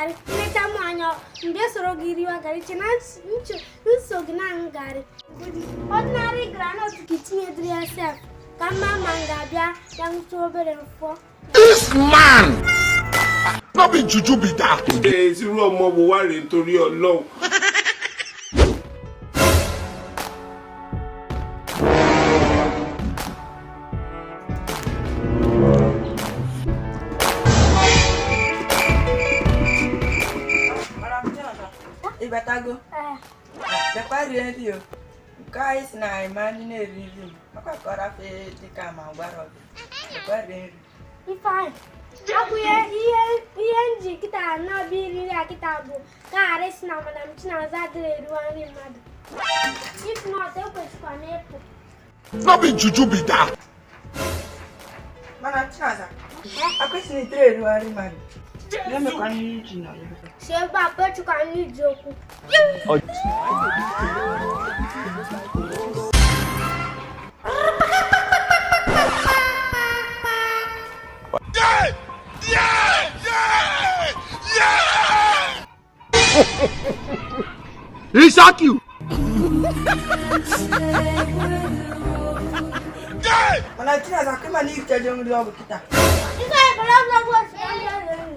Garị nnecha m anya mgbe soro gị riwa garị che na nso gị na-aṅụ garị. Ordinary groundnut ka itinyedịrị ya sef ka mma ma m ga-abịa ya ṅụtụ obere mfọ. This man no be juju be that. Ee, irú ọmọ wo wá rèé nítorí Ọlọ́run? Madam Chinasa, ị batago? Ee. Bịakwa rie nri o. Nke anyị si na anyị ma ndị na-eri nri m. Ọkwa ka ọ rafe dịka ma gwara gị. Bịakwa rie nri. Ifeanyị, abụ ihe ihe m ji kịta na-abịa iri nri a kịta bụ ka ghara ịsị na Madam Chinaza adịrị eriwa nri mmadụ. If not, ekwesịkwa m ịpụ. No be juju be that. Madam Chinaza, akwesịghị itere eriwa nri mmadụ. Na-emekwa nri ji nọ ya. Si ebe a pechukwa nri ji okwu. He shock you. Mana Chinaza, kama na irichago nri ọ bụ kịta. Ifeanyị, bụrụ ọbụla bụ otu ndị ọrụ nri.